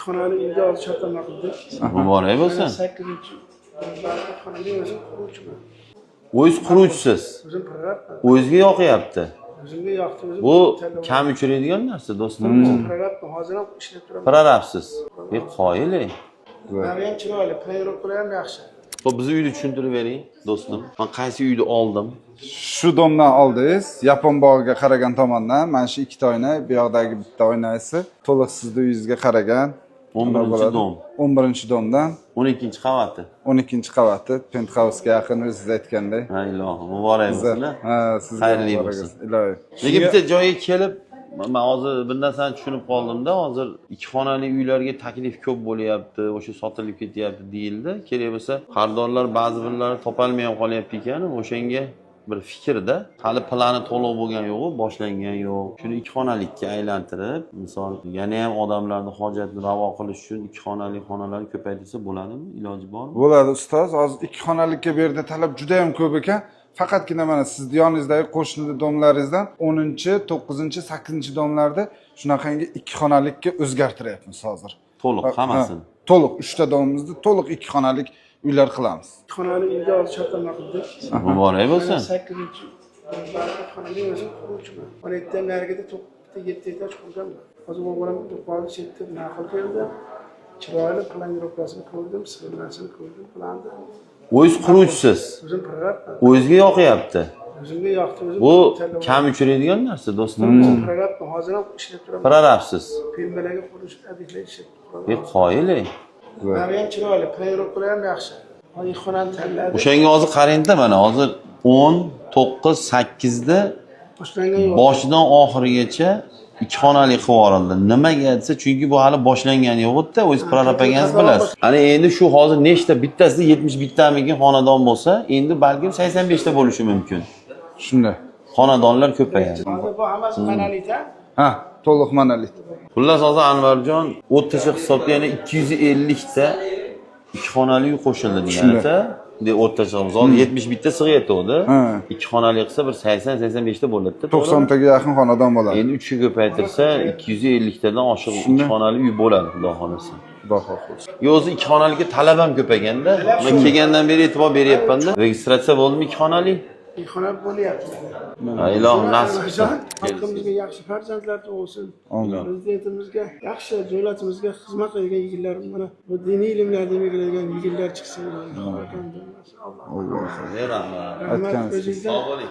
Xonali uyda hozir shartnoma qildik. Muborak bo'lsin. 8-, xonali o'zim quruvchiman. O'zingiz quruvchisiz. O'zim prorabman. O'zingizga yoqyapti. O'zimga yoqdi, o'zim Bu tanlab kam uchraydigan narsa, do'stim. O'zim prorabman, hozir ham ishlab turaman. Prorabsiz. Qoyil. Nari ham chiroyli, planirovkalar ham yaxshi. Xo'p, bizni uyni tushuntirib bering, do'stim. Men qaysi uyni oldim? Shu domdan oldingiz, Yapon bog'iga qaragan tomondan mana shu ikkita oyna, bu yoqdagi bitta oynasi to'liq sizni uyingizga qaragan. 11 Bo'ladi. Dom. 11 domdan. 12 qavati. 12 qavati, penthouse'ga yaqin, o'zingiz aytganday. Ha, ilohim, muborak bo'lsin. Ha, sizga Xayrli muborak bo'lsin. bo'lsin. Ilohi. Lekin bitta joyga kelib, man hozir bir narsani tushunib qoldimda, hozir ikki xonali uylarga taklif ko'p bo'lyapti, o'sha sotilib ketyapti deyildi. Kerak bo'lsa, xaridorlar ba'zi birlari topolmay ham qolyapti ekan, o'shanga bir fikrda. Hali plani to'liq bo'lgani yo'q, boshlangan yo'q. Shuni ikki xonalikka aylantirib, misol, yana ham odamlarni hojatini ravo qilish uchun ikki xonali xonalarni ko'paytirsa bo'ladimi? Iloji bormi? Bo'ladi, ustoz. Hozir ikki xonalikka bu yerda talab juda ham ko'p ekan. Faqatgina mana sizni yoningizdagi qo'shni domlaringizdan 10, 9, 8 domlarda shunaqangi ikki xonalikka o'zgartiryapmiz hozir. To'liq hammasini. Ha, to'liq uchta domimizni to'liq ikki xonalik uylar qilamiz. Xonali uyda hozir shartnoma qildik. Muborak bo'lsin. 8-, xonali o'zim quruvchiman. 17 narigida bitta yetti etaj qurganman. Hozir o'g'lim do'konni chetda ma'qul keldi. Chiroyli planirovkasini ko'rdim, sxemasini ko'rdim, planni. O'zingiz quruvchisiz. O'zim prorabman. O'zingizga yoqyapti. O'zimga yoqdi, o'zim Bu tanlab kam uchraydigan narsa, do'stim. O'zim prorabman, hozir ham ishlab turaman. Prorabsiz. Pembalarga qurish obyektlar ishlab turaman. Qoyil. Nari ham chiroyli, planirovkalar ham yaxshi. Hozir ikki xonani tanladik. O'shanga hozir qarangda, mana hozir 10, 9, 8 da Boshlangan yo'q. boshidan oxirigacha ikki xonali qilib yuborildi. Nimaga desa, chunki bu hali boshlangani yo'q edi, o'zingiz prorab ekansiz, bilasiz. Ana endi shu hozir nechta, bittasida 71 tamikin xonadon bo'lsa, endi balkim 85 ta bo'lishi mumkin. Shunday. Xonadonlar ko'payadi. Hozir bu hammasi monolit, ha? Ha, to'liq monolit. Xullas, hozir Anvarjon, o'rtacha hisobda yana 250 ta ikki xonali uy qo'shildi deganida, de o'rtacha hozir 71 ta sig'ayotgandi. Ha. Ikki xonali qilsa bir 80-85 ta bo'ladi-da, to'g'rimi? 90 taga yaqin xonadon bo'ladi. Endi 3 ga ko'paytirsa 250 tadan oshiq ikki Shunday. xonali uy bo'ladi, Xudo xohlasa. Xudo xohlasa. Yo, o'zi ikki xonaliga talab ham ko'payganda. Men kelgandan beri e'tibor beryapman-da. Registratsiya bo'ldimi ikki xonali? Ikki xona bo'lyapti. Ha, ilohim nasib qilsin. Xalqimizga yaxshi farzandlar tug'ilsin. Amin. Prezidentimizga yaxshi, davlatimizga xizmat qiladigan yigitlar, mana bu diniy ilmlarni biladigan yigitlar chiqsin. Alloh Alloh. Rahmat. rahmat Aytganingiz o'zingizdan. Sog' bo'ling.